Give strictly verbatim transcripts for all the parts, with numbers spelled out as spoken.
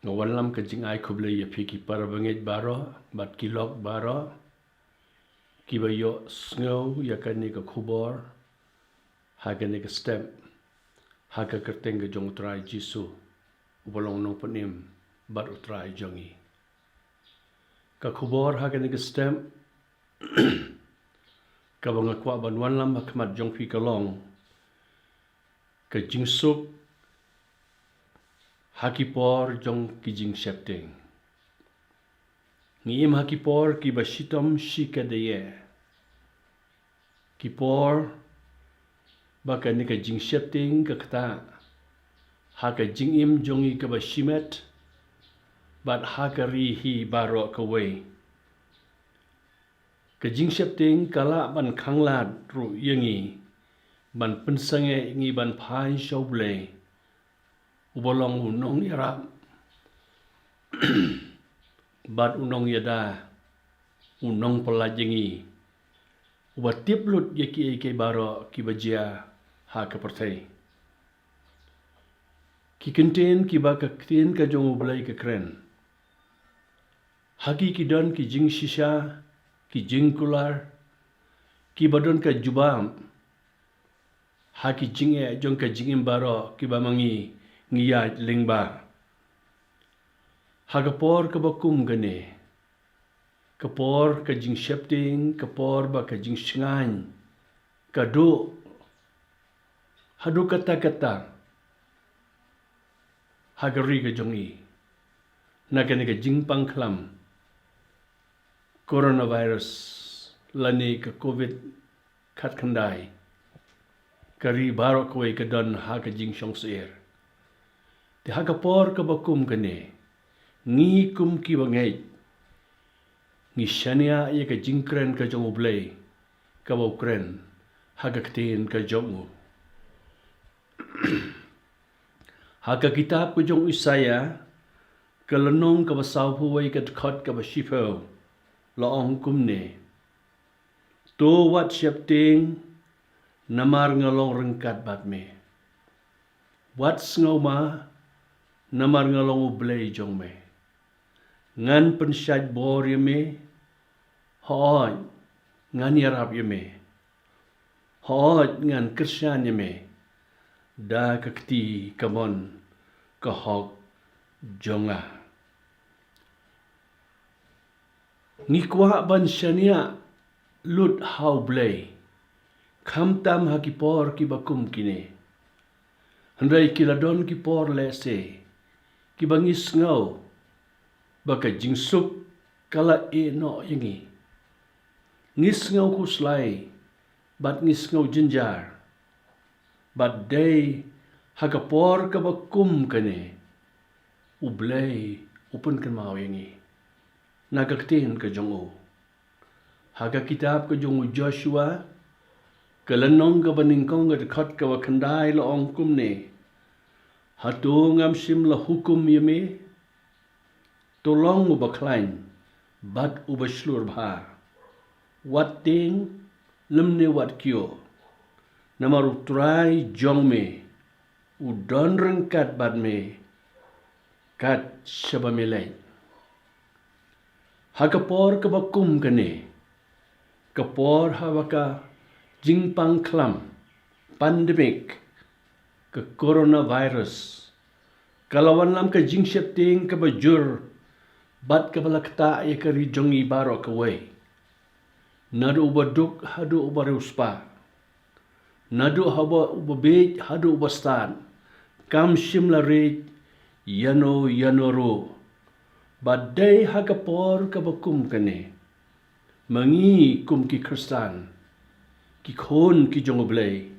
Nga wanlam ka jingai khublei ïa phi ki para bangeit baroh bad ki lok baroh kiba ïohsngew ïa kane ka khubor ha kane ka step, ha ka kyrteng ka jong U Trai Jisu, uba long Nongpynim bad U Trai jong ngi. Ka khubor ha kane ka step kaba nga kwah ban wanlam ha khmat jong phi ka long ka jingsuk ha ki por jong ki jingsheptieng. Ngi im ha ki por kiba shitom shikatdei. Ki por ba kane ka jingsheptieng ka ktah ha ka jingim jong ngi kaba shimet bad ha ka ri hi baroh kawei. Ka jingsheptieng ka lah ban khanglad ruh ïa ngi ban pynsangeh ïa ngi ban phai sha U Blei, uba long U Nongïarap bad U Nongïada, U Nongpyllait ïa ngi, uba tip lut ïa kiei kiei baroh kiba jia ha ka pyrthei. Ki kyntien kiba ka Ktien ka jong U Blei ka kren, ha ki ki don ki jingshisha, ki jingkular, kiba don ka jubab ha ki jingeh jong ka jingim baroh kiba ma ngi ngi ïaid lyngba. Ha ka por kaba kum kane, ka por ka jingsheptieng, ka por ba ka jingshngaiñ ka duh haduh katta katta ha ka ri ka jong ngi na kane ka jingpang khlam coronavirus lane ka covid khatkhyndai. Ka ri baroh kawei ka don ha ka jingshongsyier. Te ha ka por kaba kum kane, ngi kum kiba ngeit ngi shaniah ïa ka jingkren ka jong U Blei kaba u kren ha ka Ktien ka jong u. Ha ka kitab ka jong u Isaïah, ka lynnong kaba sawphew wei, ka dkhot kaba shiphew, la ong kumne: To wat sheptieng, namar nga long ryngkat bad me. Wat sngewma, namar nga long U Blei jong me. Ngan pynshait bor ïa me, hooid, ngan ïarap ïa me. Hooid, ngan kyrshan ïa me da ka kti kamon ka hok jong nga. Ngi kwah ban shaniah lut ha U Blei, khamtam ha ki por kiba kum kine. Hynrei ki la don ki por lehse kiba ngi sngew ba ka jingsuk ka la ïeh noh ïa ngi. Ngi sngew khuslai bad ngi sngew jynjar. Bad dei ha ka por kaba kum kane U Blei u pynkynmaw ïa ngi na ka Ktien ka jong u. Ha ka kitab ka jong u Joshua, ka lynnong kaba nyngkong, ka dkhot kaba khyndai, la ong kumne: Hato ngam shym la hukum ïa me? To long uba khlaiñ bad uba shlur bha. Wat tieng lymne wat kyiuh, namar U Trai jong me u don ryngkat bad me kat shaba me leit. Ha ka por kaba kum kane, ka por haba ka jingpang khlam pandemic ka coronavirus ka la wanlam ka jingsheptieng kaba jur bad kaba la ktah ïa ka ri jong ngi baroh kawei. Naduh uba duk haduh uba riewspah, naduh haba uba bieit haduh uba stad, kam shym la riej ïano ïano ruh. Bad dei ha ka por kaba kum kane, ma ngi kum ki Khristan, ki khun ki jong U Blei,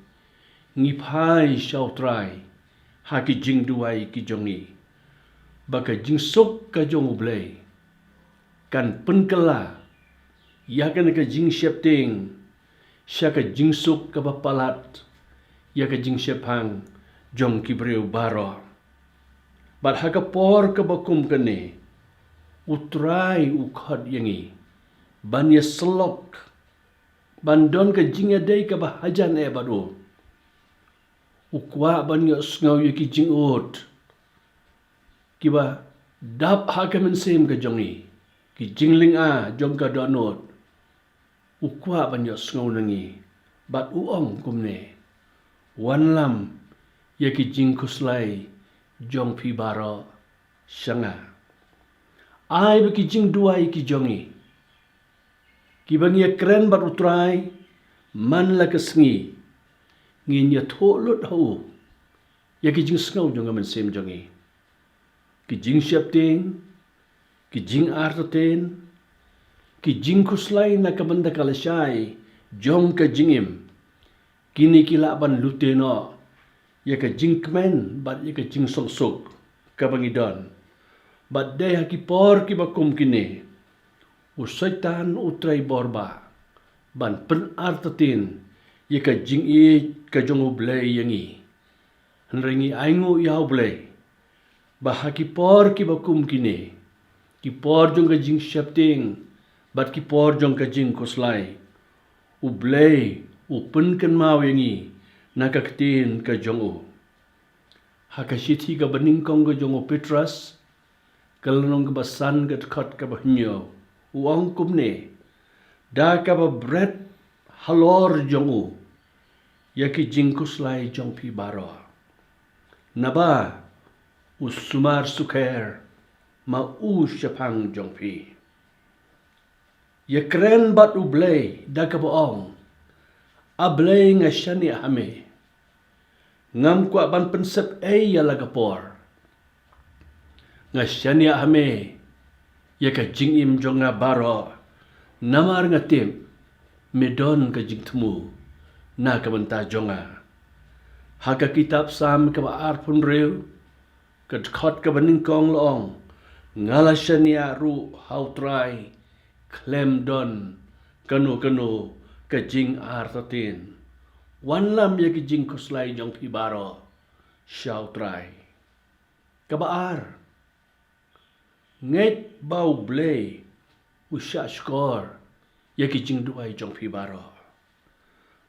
ngi phai sha U Trai ha ki jingduwai ki jong ngi, ba ka jingsuk ka jong U Blei kan pynkylla ïa kane ka jingsheptieng sha ka jingsuk kaba palat ïa ka jingshemphang jong ki briew baroh. Bad ha ka por kaba kum kane, U Trai u khot ïa ngi ban ïasyllok, ban don ka jingïadei kaba hajan eh bad u. U kwah ban ïohsngew ïa ki jingud kiba Dap ha ka mynsiem ka jong ngi, ki jinglynga jong ka dohnud. U kwah ban ïohsngew na ngi, bad u ong kumne: Wanlam ïa ki jingkhuslai jong phi baroh sha nga. Ai ba ki jingduwai ki jong ngi, kiba ngi ïakren bad U Trai man la ka sngi, ngin ïathuh lut ha u ïa ki jingsngew jong ka mynsiem jong ngi. Ki jingsheptieng, ki jingartatien, ki jingkhuslai na ka bynta ka lashai jong ka jingim, kine ki lah ban lute noh ïa ka jingkmen bad ïa ka jingsuk suk kaba ngi don. Bad dei ha ki por kiba kum kine, u Soitan u trei bor bha ban pynartatien ïa ka jingïeit ka jong U Blei ïa ngi. Hynrei ngi ainguh ïa U Blei ba ha ki por kiba kum kine, ki por jong ka jingsheptieng bad ki por jong ka jingkhuslai, U Blei u pynkynmaw ïa ngi na ka ktien ka jong u. Ha ka shithi kaba nyngkong ka jong u Petros, ka lynnong kaba san, ka dkhot kaba hynñiew, u ong kumne: Da kaba bret halor jong u ïa ki jingkhuslai jong phi baroh, naba u sumar sukher ma u shaphang jong phi. Ïakren bad U Blei da kaba ong: A Blei, nga shaniah ha me. Ngam kwah ban pynsep ei ïa la ka por. Nga shaniah ha me ïa ka jingim jong nga baroh, namar nga tip me don ka jingthmu na ka bynta jong nga. Ha ka kitab Salm kaba arphew hynriew, ka dkhot kaba nyngkong la ong: Nga la shaniah ruh ha U Trai khlem don kano kano ka jingartatien. Wanlam ïa ki jingkhuslai jong phi baroh sha U Trai. Kaba ar, ngeit ba U Blei u shahshkor ïa ki jingduwai jong phi baroh.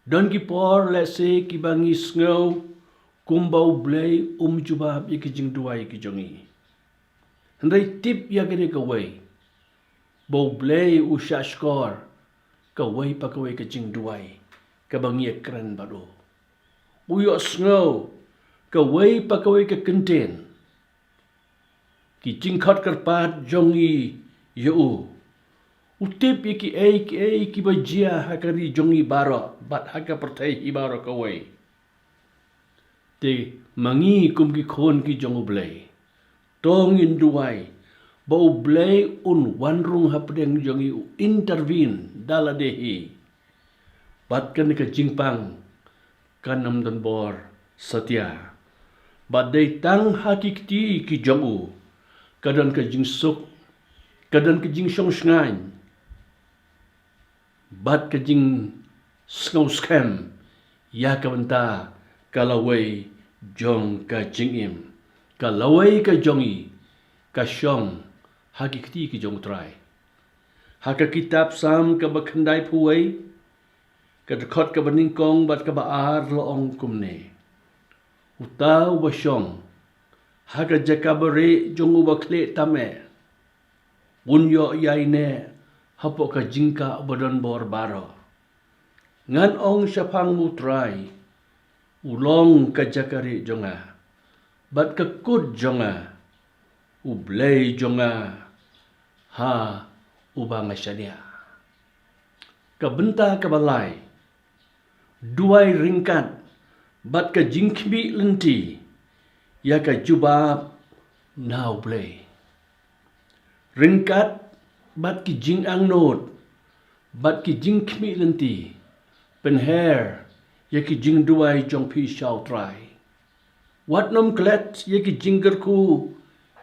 Don ki por lehse kiba ngi sngew kumba U Blei um jubab ïa ki jingduwai ki jong ngi. Hynrei tip ïa kane kawei, ba U Blei u shahshkor kawei pa kawei ka jingduwai kaba ngi ïakren bad u. U ïohsngew kawei pa kawei ka kyntien, ki jingkhot kyrpad jong ngi ïa u. U tip ïa kiei kiei kiba jia ha ka ri jong ngi baroh bad ha ka pyrthei hi baroh kawei. Te ma ngi kum ki khun ki jong U Blei, to ngin duwai ba U Blei un wan rung hapdeng jong ngi, u intervene da lade hi. Bad kane ka jingpang kan ym don bor satia. Bad dei tang ha ki kti ki jong u ka don ka jingsuk, ka don ka jingshong shngaiñ, bad ka jingsngew skhem ïa ka bynta ka lawei jong ka jingim. Ka lawei ka jong ngi ka shong ha ki kti ki jong U Trai. Ha ka kitab Salm kaba khyndaiphew wei, ka dkhot kaba nyngkong bad kaba ar la ong kumne: Uta uba shong ha ka jaka barieh jong uba khlieh tam eh, un ïoh ïaineh hapoh ka jingkah ba don bor baroh. Ngan ong shaphang U Trai, u long ka jaka rieh jong nga bad ka kut jong nga, U Blei jong nga ha uba nga shaniah. Ka bynta kaba lai, duwai ryngkat bad ka jingkhmih lynti ïa ka jubab na U Blei. Ryngkat bad ki jingangnud bad ki jingkhmih lynti, pynher ïa ki jingduwai jong phi sha U Trai. Wat nym klet ïa ki jingkyrkhu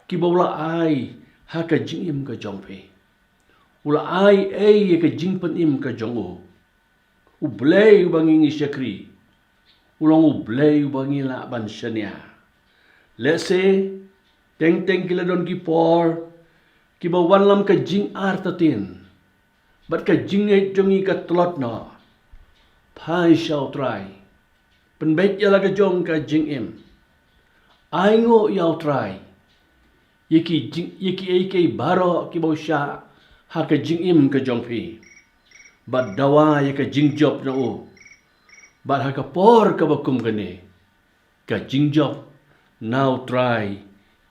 kiba u la ai ha ka jingim ka jong phi. U la ai ei ïa ka jingpynim ka jong u. U Blei uba ngi ngi shakri, u long U Blei uba ngi lah ban shaniah. Lehse teng teng ki la don ki por kiba wanlam ka jingartatien bad ka jingngeit jong ngi ka tlot noh. Phai sha U Trai, pynbeit ïa la ka jong ka jingim. Ainguh ïa U Trai. ïa ki jing, ïa ki ei ki ei baroh kiba u shah ha ka jingim ka jong phi. Bad dawa ïa ka jingjop na u. Bad ha ka por kaba kum kane, ka jingjop na U Trai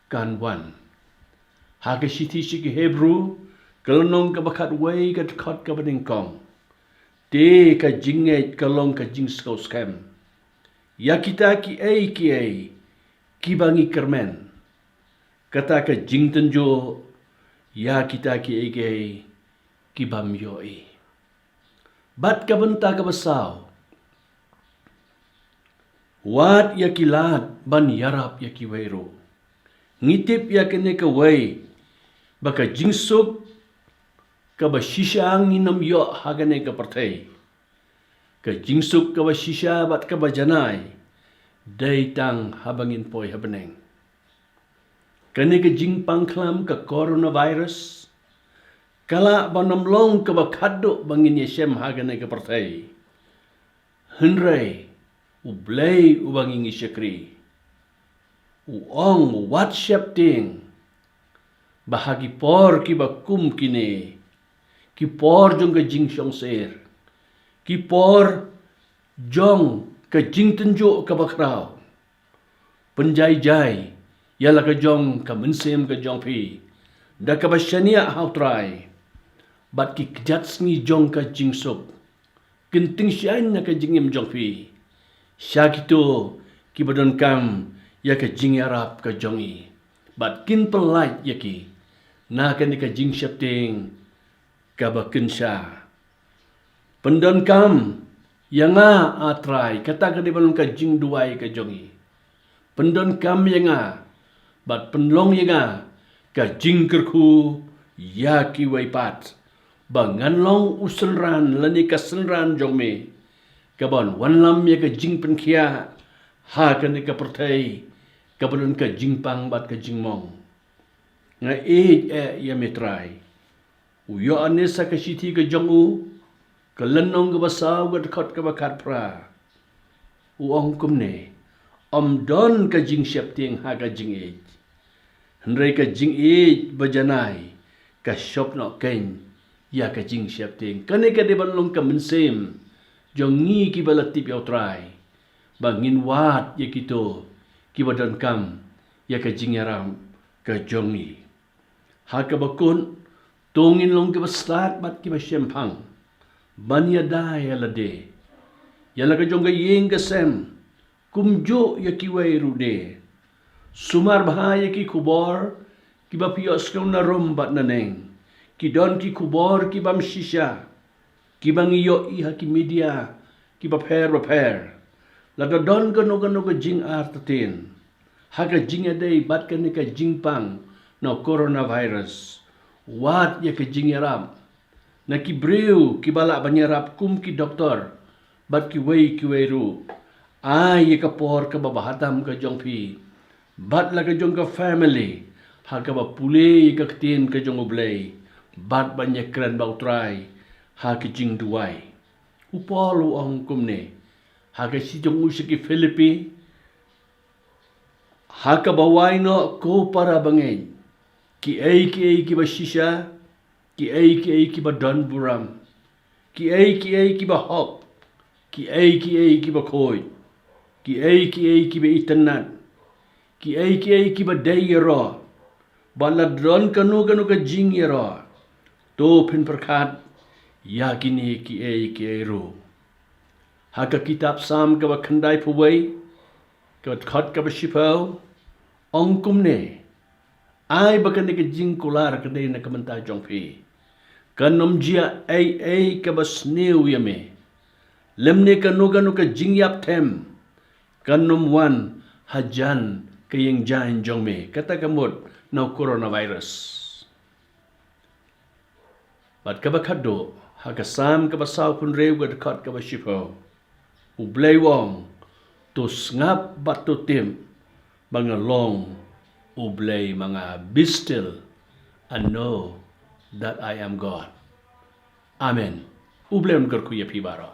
kan wan. Ha ka shithi sha ki Hebru, ka lynnong kaba khatwei, ka dkhot kaba nyngkong. Te ka jingngeit ka long ka jingsngewskhem ïa kita ki ei ki ei kiba ngi kyrmen, kata ka jingtynjuh ïa kita ki ei ki ei kibym ïohi. Bad ka bynta kaba saw, wad ïa ki lad ban ïarap ïa kiwei ruh. Ngi tip ïa kane kawei, ba ka jingsuk kaba shisha ngin ym ïoh ha kane ka pyrthei. Ka jingsuk kaba shisha bad kaba janai, dei tang haba ngin poi ha bneng. Kane ka jingpang khlam ka coronavirus, ka lah ban ym long kaba khatduh ba ngin ïashem ha kane ka pyrthei. Hynrei U Blei uba ngi ngi shakri, u ong, wat sheptieng, ba ha ki por kiba kum kine, ki por jong ka jingshongsher, ki por jong ka jingtynjuh kaba khraw, pynjai jai ïa la ka jong ka mynsiem ka jong phi da kaba shaniah ha U Trai, bad ki kjat sngi jong ka jingsuk kin tyngshaiñ na ka jingim jong phi sha kito kiba donkam ïa ka jingïarap ka jong ngi, bad kin pyllait ïa ki na kane ka jingsheptieng kaba kynsha. Pyndonkam ïa nga, A Trai, kata ka dei ban long ka jingduwai ka jong ngi. Pyndonkam ïa nga, bad pynlong ïa nga ka jingkyrkhu ïa kiwei pat, ba ngan long u synran lane ka synran jong me, kaban wanlam ïa ka jingpynkhiah ha kane ka pyrthei kaba don ka jingpang bad ka jingmong. Nga ïeit eh ïa me Trai. U Ïoannis ha ka shithi ka jong u, ka lynnong kaba saw, ka dkhot kaba khatphra, u ong kumne: Ym don ka jingsheptieng ha ka jingïeit, hynrei ka jingïeit bajanai ka shop noh keiñ ïa ka jingsheptieng. Kane ka dei ban long ka mynsiem jong ngi kiba la tip ïa U Trai, ba ngin wad ïa kito kiba donkam ïa ka jingïarap ka jong ngi. Ha kaba kut, to ngin long kiba stad bad kiba shemphang ban ïada ïa lade, ïa la ka jong ka ïing ka sem, kumjuh ïa kiwei ruh de. Sumar bha ïa ki khubor kiba phi ïohsngew na rum bad na neng. Ki don ki khubor kibym shisha kiba ngi ïohi ha ki media kiba pher bapher. Lada don kano kano ka jingartatien ha ka jingïadei bad kane ka jingpang na u coronavirus, wad ïa ka jingïarap na ki briew kiba lah ban ïarap kum ki doktor bad kiwei kiwei ruh. Ai ïa ka por kaba bha tam ka jong phi bad la ka jong ka family ha kaba pule ïa ka ktien ka jong U Blei bad ban ïakren bad U Trai ha ka jingduwai. U Paul u ong kumne ha ka shithi jong u sha ki Philippi, ha kaba wai noh, ko para bangeit, kiei kiei kiba shisha, kiei kiei kiba don burom, kiei kiei kiba hok, kiei kiei kiba khuid, kiei kiei kiba itynnad, kiei kiei kiba dei ïaroh, bad la don kano kano ka jingïaroh, to phin pyrkhat ïa kine kiei kiei ruh. Ha ka kitab Salm kaba khyndaiphew wei, ka dkhot kaba shiphew, ong kumne: Ai ba kane ka jingkular ka dei na ka bynta jong phi. Kan ym jia ei ei kaba sniew ïa me, lymne kano kano ka jingïap them kan ym wan hajan ka ïing jaiñ jong me. Kata ka mut na u coronavirus. Bad kaba khatduh, ha ka Salm kaba sawphew hynriew, ka dkhot kaba shiphew, U Blei u ong: To sngap bad to tip ba nga long U Blei ma nga. Be still and know that I am God. Amen. U Blei un kyrkhu ïa phi baroh.